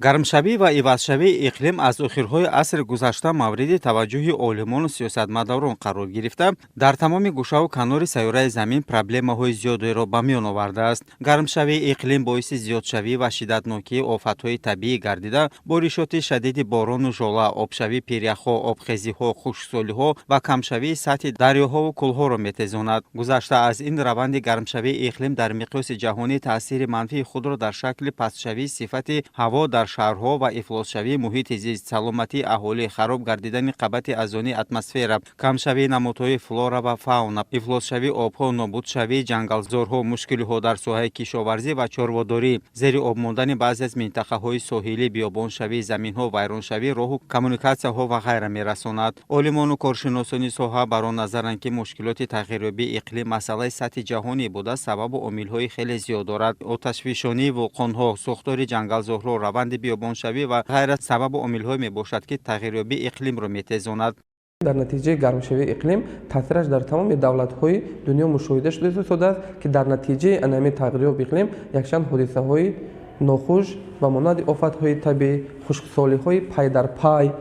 Гармшавӣ ва ивазшавии иқлим аз охирҳои асри гузашта мавриди таваҷҷӯҳи олимону сиёсатмадорон қарор гирифта, дар тамоми гӯшаву канори сайёраи Замин проблемаҳои зиёдеро ба миён овардааст. Гармшавии иқлим боиси зиёдшавӣ ва шиддатнокии офатҳои табиӣ гардида, боришоти шадиди борону жола, обшавии пиряхҳо, обхезиҳо, хушксолиҳо ва камшавии сатҳи дарёҳову кӯлҳоро метезонад. Гузашта аз ин, раванди гармшавии иқлим дар миқёси ҷаҳонӣ таъсири манфии худро дар шакли пастшавии сифати ҳаво дар шаҳрҳо ва ифлосшавии муҳити зист, саломатии аҳолӣ, хароб гардидани қабати озонии атмосфера, камшавии намудҳои флора ва фауна, ифлосшавии обҳо, нобудшавии ҷангалзорҳо, мушкилиҳо дар соҳаи кишоварзӣ ва чорводорӣ, зери об мондани баъзе аз минтақаҳои соҳилӣ, биёбоншавии заминҳо, вайроншавии роҳу коммуникатсияҳо ва ғайра мерасонад. Олимону коршиносони соҳа бар он назаранд, ки мушкилоти тағйирёбии иқлим масъалаи сатҳи ҷаҳонӣ буда, сабабу омилҳои хеле зиёд дорад. Оташфишонии вулқонҳо, сӯхтори ҷангалзорҳо, раванди биёбоншавӣ ва ғайра сабабу омилҳое мебошад, ки тағйирёбии иқлимро метезонад. Дар натиҷаи гармшавии иқлим таъсираш дар тамоми давлатҳои дунё мушоҳида шуда истодааст, ки дар натиҷаи анами тағйирёби иқлим якчанд ҳодисаҳои нохуш ба монанди офатҳои табиӣ, хушксолиҳои пай дар пай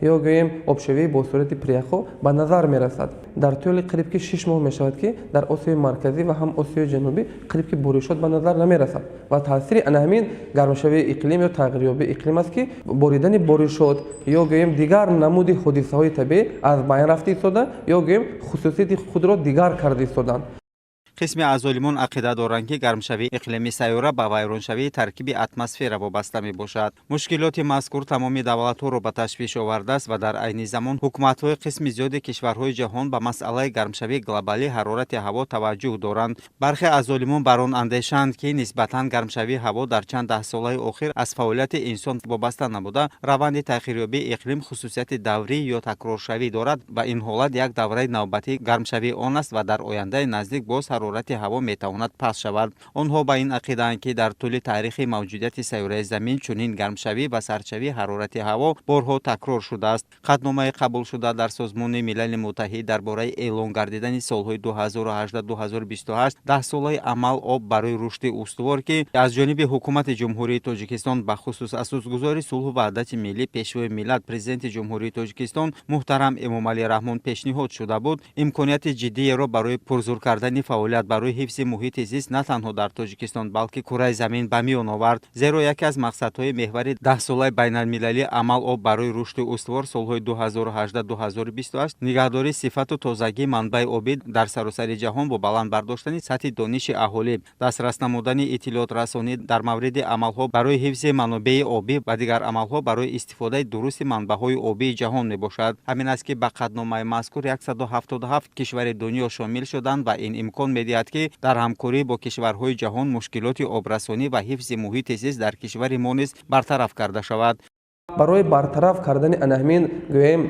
ё гӯем обшавии бо сурати пиряхҳо ба назар мерасад. Дар тӯли қариб ки 6 моҳ мешавад, ки дар Осиёи Марказӣ ва ҳам Осиёи Ҷанубӣ қариб ки боришот ба назар намерасад ва таъсири ана ҳамин гармшавии иқлим ё тағйирёбии иқлим аст, ки боридани боришот ё гӯем дигар намуди ҳодисаҳои табиӣ аз байн рафта истода ё гӯем хусусияти худро дигар карда истоданд. Қисме аз олимон ақида доранд, ки гармшавии иқлими сайёра ба вайроншавии таркиби атмосфера вобаста мебошад. Мушкилоти мазкур тамоми давлатҳоро ба ташвиш овардааст ва дар айни замон ҳукуматҳои қисми зиёди кишварҳои ҷаҳон ба масъалаи гармшавии глобалии ҳарорати ҳаво таваҷҷӯҳ доранд. Бархе аз олимон бар он андешаанд, ки нисбатан гармшавии ҳаво дар чанд даҳсолаи охир аз фаъолияти инсон вобаста набуда, раванди тағйирёбии иқлим хусусияти даврӣ ё такроршавӣ дорад ва ин ҳолат як давраи навбатии гармшавии он аст ва дар ояндаи наздик боз ҳарорати ҳаво метавонад паст шавад. Онҳо ба ин ақидаанд, ки дар тӯли таърихи мавҷудияти сайёраи Замин чунин гармшавӣ ва сардшавии ҳарорати ҳаво борҳо такрор шудааст. Қатъномаи қабулшуда дар Созмони Милали Муттаҳид дар бораи эълон гардидани солҳои 2018-2028 даҳсолаи амал «Об барои рушди устувор», ки аз ҷониби Ҳукумати Ҷумҳурии Тоҷикистон, бахусус Асосгузори сулҳу ваҳдати миллӣ, Пешвои миллат, Президенти Ҷумҳурии Тоҷикистон муҳтарам Эмомалӣ Раҳмон пешниҳод шуда буд, имконияти ҷиддиеро барои пурзур кардани фаъолият барои ҳифзи муҳити зист на танҳо дар Тоҷикистон, балки кураи Замин ба миён овард. Зеро яке аз мақсадҳои меҳвари даҳсолаи байналмилалии амал «Об барои рушди устувор» солҳои 2018-2028 нигаҳдории сифату тозагии манбаи обӣ дар саросари ҷаҳон бо баланд бардоштани сатҳи дониши аҳолӣ, дастрас намудани иттилоотрасонӣ дар мавриди амалҳо барои ҳифзи манобеи обӣ ва дигар амалҳо барои истифодаи дурусти манбаъҳои обии ҷаҳон мебошад. Ҳамин аст, ки ба қатъномаи мазкур 177 кишвари дунё шомил шуданд ва ин имкон медиҳад, ки дар ҳамкорӣ бо кишварҳои ҷаҳон мушкилоти обрасонӣ ва ҳифзи муҳити зист дар кишвари мо низ бартараф карда шавад. Барои бартараф кардани анаҳамин гӯем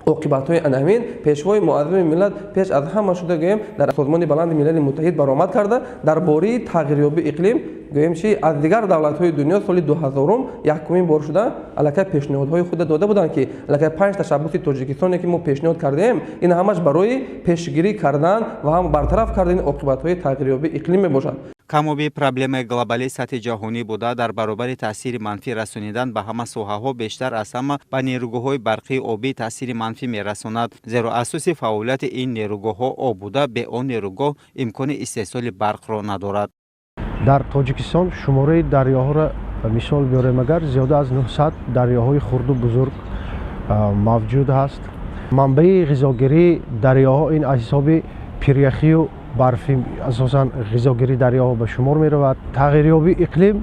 оқибатҳои анаҳамин Пешвои муаззами миллат пеш аз ҳама шуда гӯем дар Созмони Баланди Милали Муттаҳид баромад карда, дар бораи тағйирёбии иқлим гӯем чи аз дигар давлатҳои дунё соли 2000-ум якумин бор шуда аллакай пешниҳодҳои худа дода буданд, ки аллакай панҷ ташаббуси Тоҷикистоне, ки мо пешниҳод кардаем, ин ҳамаш барои пешгирӣ кардан ва ҳам бартараф кардани оқибатҳои тағйирёбии иқлим мебошад. Камобӣ проблемаи глобалии сатҳи ҷаҳонӣ буда, дар баробари таъсири манфӣ расонидан ба ҳама соҳаҳо, бештар аз ҳама ба нерӯгоҳҳои барқии обӣ таъсири манфӣ мерасонад, зеро асоси фаъолияти ин нерӯгоҳҳо об буда, бе он нерӯгоҳ имкони истеҳсоли барқро надорад. Дар Тоҷикистон шумораи дарёҳоро мисол биёрем агар, зиёда аз 900 дарёҳои хурду бузург мавҷуд ҳаст. Манбаи ғизогирии дарёҳо ин аз ҳисоби пиряхию барфӣ асосан ғизогирии дарёҳо ба шумор меравад. Тағйирёбии иқлим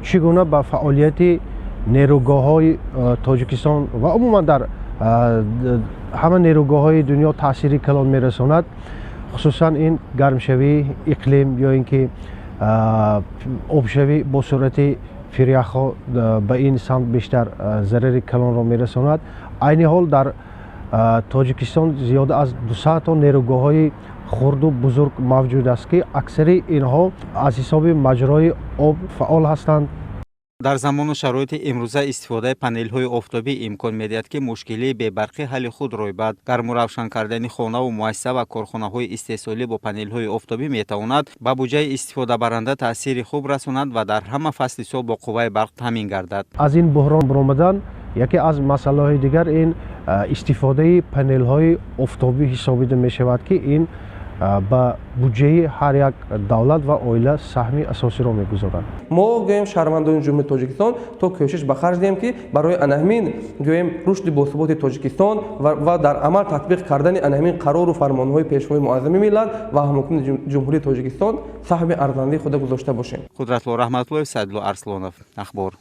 чӣ гуна ба фаъолияти нерӯгоҳҳои Тоҷикистон ва умуман дар ҳама нерӯгоҳҳои дунё таъсири калон мерасонад? Хусусан ин гармшавии иқлим ё ин ки обшавӣ бо суръати пиряхҳо ба ин самт бештар зарари калонро мерасонад. Айни ҳол дар Тоҷикистон зиёда аз 200 нерӯгоҳҳои хурду бузург мавҷуд аст, ки аксари инҳо аз ҳисоби маҷрои об фаъол ҳастанд. Дар замону шароити имрӯза истифодаи панелҳои офтобӣ имкон медиҳад, ки мушкилии бебарқӣ ҳалли худро ёбад. Гарму равшан кардани хонаву муассиса ва корхонаҳои истеҳсолӣ бо панелҳои офтобӣ метавонад ба буҷаи истифодабаранда таъсири хуб расонад ва дар ҳама фасли сол бо қувваи барқ таъмин гардад. Аз ин буҳрон баромадан яке аз масъалаҳои дигар ин истифодаи панелҳои офтобӣ ҳисобида мешавад, ки ин ба буҷаи ҳар як давлат ва оила саҳми асосиро мегузорад. Мо, гӯем, шаҳрвандони Ҷумҳурии Тоҷикистон то кӯшиш ба харҷ диҳем, ки барои анаҳамин, гӯем, рушди босуботи Тоҷикистон ва дар амал татбиқ кардани анаҳамин қарору фармонҳои Пешвои Муаззами миллат ва ҳукумати Ҷумҳурии Тоҷикистон саҳми арзандаи худа гузошта бошем. Қудратулло Раҳматуллоев, Саидло Арслонов, Ахбор.